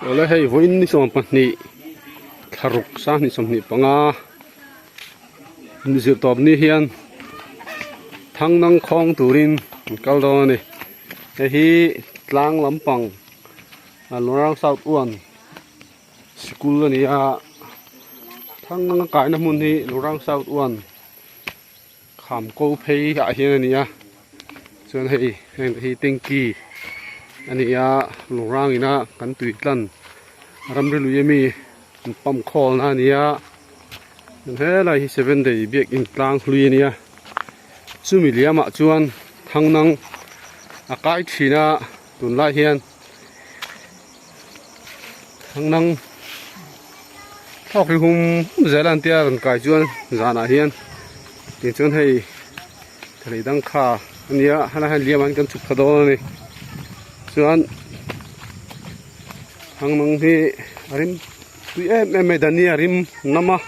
Awle hei vawiin ni 12 thlaruk sanghnih 25 zir tawp ni hian thangnang khawng turin an kal dawn a ni hei hi tlang lampang Lorang South one sikul a ni a thangnang a kaina hmun hi Lorang South one Kham ko phei ah hian a ni a chuan hei heng te hi tanky a ni a lung rang ina kan tui tlan ramri lui ami an pump khawl na a ni a chuan helai hi seven day biakin tlang hlui a ni a chumi liam ah chuan thangnang a kai thin a tunlai hian thangnang thawk hi hum hum zel a an tia rawn kai chuan zanah hian tih chuan hei thalei dang kha a nia helai hian liam ah hian kan chhuk thla dawn a ni chuan thangnang hi a rim tui em em mai dania rim nam a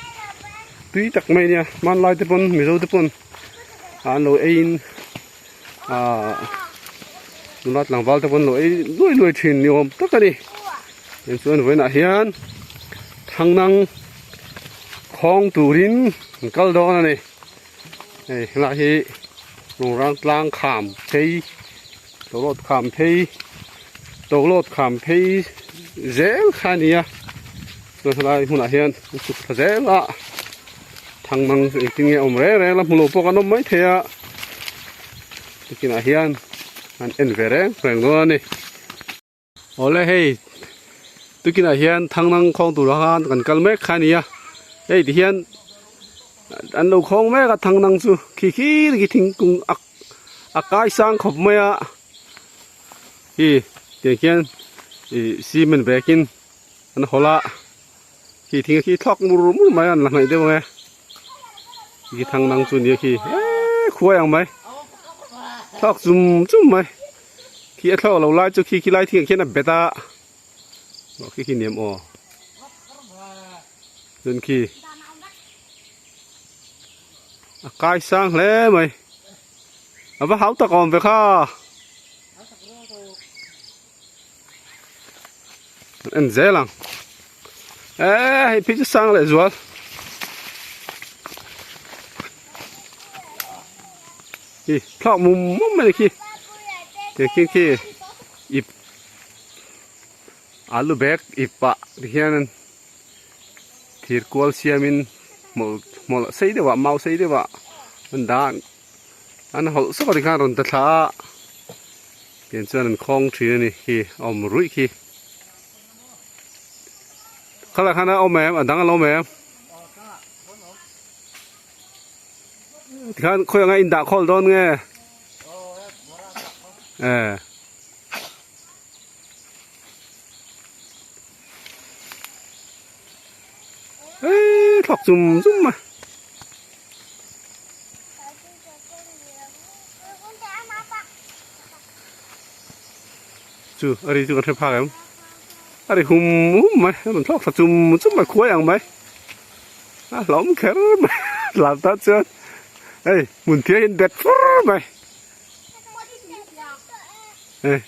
tui tak mai a nia hmanlai te pawn mizo te pawn an lo eiin ahh nula tlangval te pawn lo ei luai luai thin ni awm tak a ni tin chuan vawiinah hian thangnang khawng turin an kal dawn a ni hei helai hi lungrang tlang kham phei tawlawt kham phei tawlawt kham phei zel kha a ni a chuan helai hmunah hian an chhuk thla zel a. Thangnang chu engtin nge a awm reng reng la hmu lo pawh kan awm mai thei a tukinah hian an en ve reng reng dawn a ni awle hei tukinah hian thangnang khawng tur khan kan kal mek kha a ni a hei ti hian an lo khawng mek a thangnang chu khi khi khi thingkung a a kai sang khawp mai a hi tiang hian ih cement bag in an hawlh a. Khi thing khi thawk mur mur mai an la hnaih deuh ang e khi thang nang chu nia khi eee khuai ang mai thawk chum chum mai khi a thlawk lo lai chu khi khi lai thing ah khian a bet a aw khi khi niam aw chuan khi a kai sang hle mai a va hau tak awm ve kha. En zel ang eh hei phei chu sang leh zual hi thlawk mum mum mai khi te khi khi ip alu bag ip pah ti hian thir kual siamin hmawlh hmawlh sei deuh ah mau sei deuh ah an dah an hawlh sawk a tikhan rawn ta thla a tiang chuan an khawng thin a ni khi a awm ruih khi khalai khan a awm em a dang a lo awm em tikhan khawi anga in dah khawl dawn nge e Ê thawk zum zum mà Chu a ri chu kan hre phak em a ri hum hum mai a rawn thlawk thla chum chum mai khuai ang mai a hlauhawm kher mai lam tan chuan hei hmun thiang in bet fur mai hei.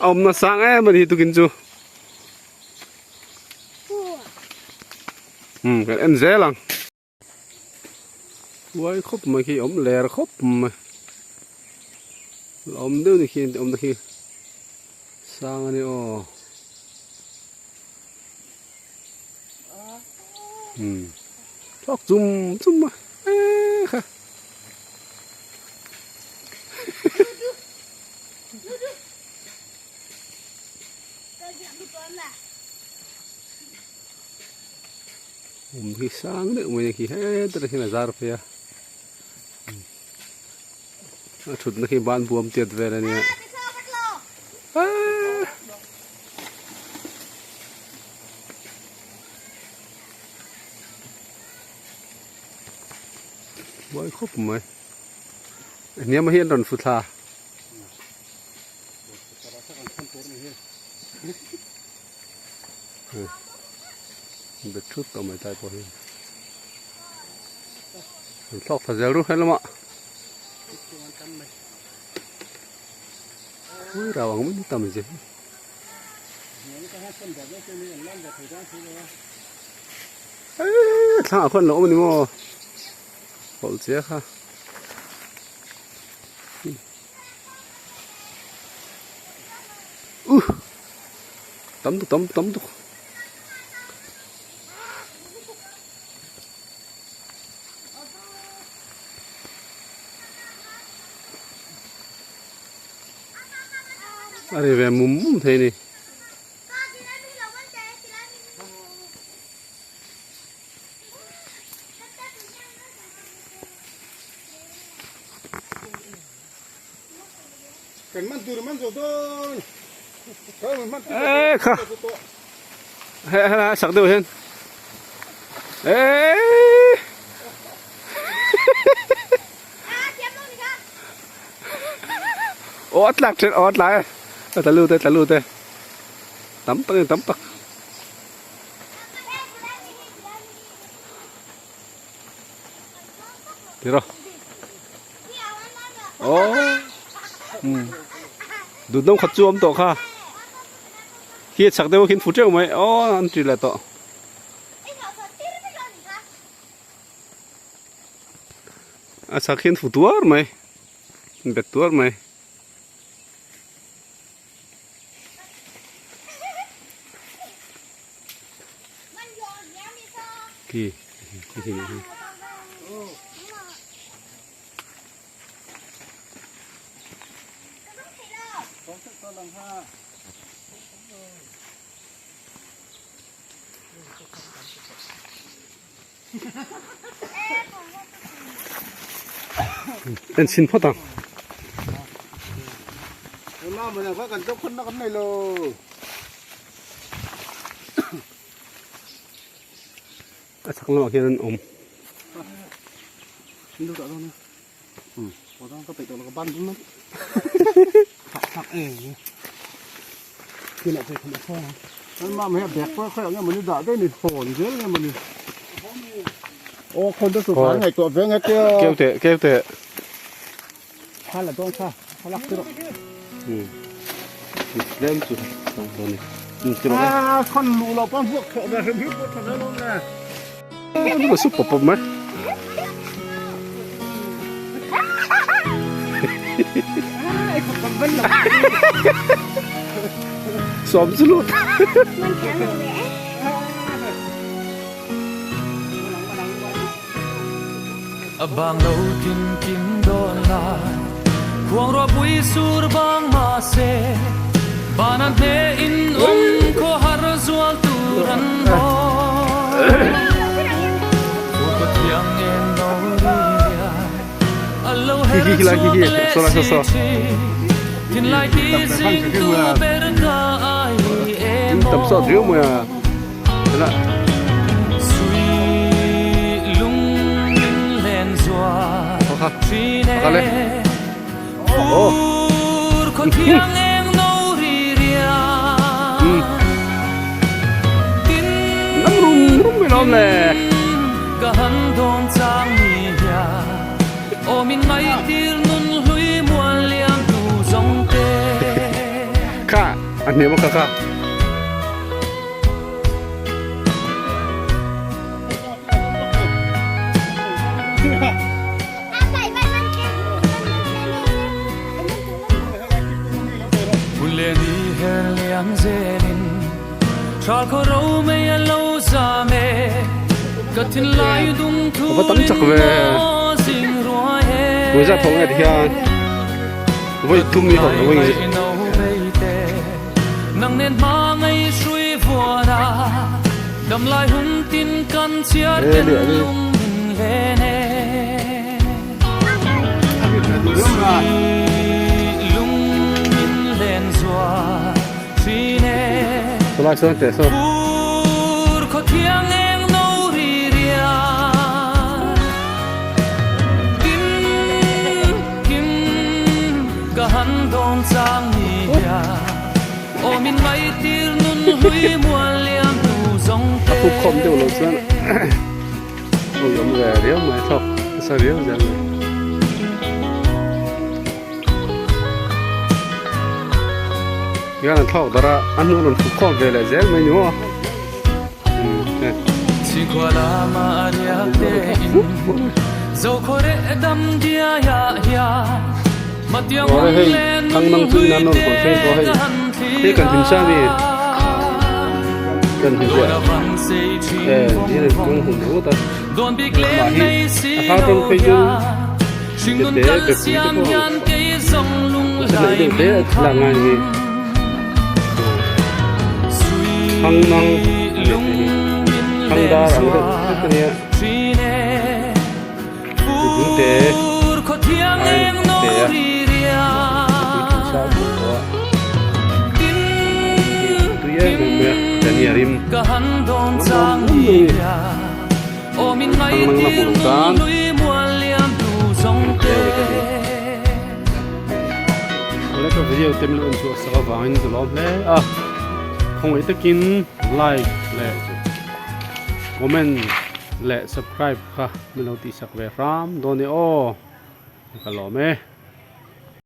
A awmna sang em a ni tukin chu um kan en zel ang uai khawp mai khi awm ler khawp mai la awm deuh ni khi awmna khi sang a ni aw um thawk chum chum a eh kha. Awm hi sang deuh mai a khi hetlai hian a zar phei a a thutna khi ban buam tiat vel a nia eeee. Buai khawp mai hniam hi an rawn fu thla. Bet thut tawh mai tai pawh hi an thlawk thla zel ru helamah. Ui rau ang mai tam zia hi. Eee thlangah khuan an lo awm a ni maw hawlh che kha. Uh tam tuk tam tam tuk. A ri ve mum mum thei a ni. Ê kha he he sak deuh hian ê aw a tlak then aw a tlai a tla lut e tla lut e tam tak a ni tam tak. Tiraw aw umm dut deuh khat chu a awm tawh kha khi a chhak deuh a khi an fu teuh mai aw an ti leh tawh. A chhak hian fu tuar mai bet tuar mai. Khi khi khi khi. En chhin phawt ang. A chhak lamah khian an awm. Keu teh keu teh. Tlem chu su pawp pawp mai. Sawm chu lut. A bang lo kim kim dawn lai Khuang ruah pui sur bang mah se Van an hne in awm khaw har zual tur an haw Fu ka thiang en no ria A lo her chhuak leh si thi Thinlai ti zing tu ber ka ai emaw Tam sawt riau mai a. Lam rum rum mai lawm le. Kha a hniam a kha kha. Va tam chak ve Voi za thawng nge ti hian voi thum mi hawk voi Nang nen hma ngei hrui vuan a Dam lai hun tin kan chhiar ten lung min len e Sui lung min len zual thin e Solai sawn teh saw Fur khaw thiang eng no ri rian Tin kim Ka han dawn chang ni hian aw min mai tir nun hlui mual liam tu zawng te. A puk khawm deuh loh chuan ui awm ve riau mai thlawk nasa riau zel mai. Hian an thlawk darh a, a hnu rawn fuk khawm ve leh zel mai ni maw. Awle hei thang nang chu in an rawn hawn thleng tawh hei hei kan hlim sa mi kan hlim ziah e tin an kawng hum ringawt a mah hi a hla tawng phei chu te te bepui te pawh a hnaih deuh te a lak ngai ni thang nang a ni thei hi thang dar ang deuh vek a nia tui te a in te a tui tui sa tawh tawh a tui em em mai a chani a rim a nuam nuam mai a ni thang nang la hmu lo tan. Awle ka video te min rawn chhuah sak avangin ka lawm hle a khawngaih takin like leh comment leh subscribe kha min lo tihsak ve hram dawn e aw ka lawm e.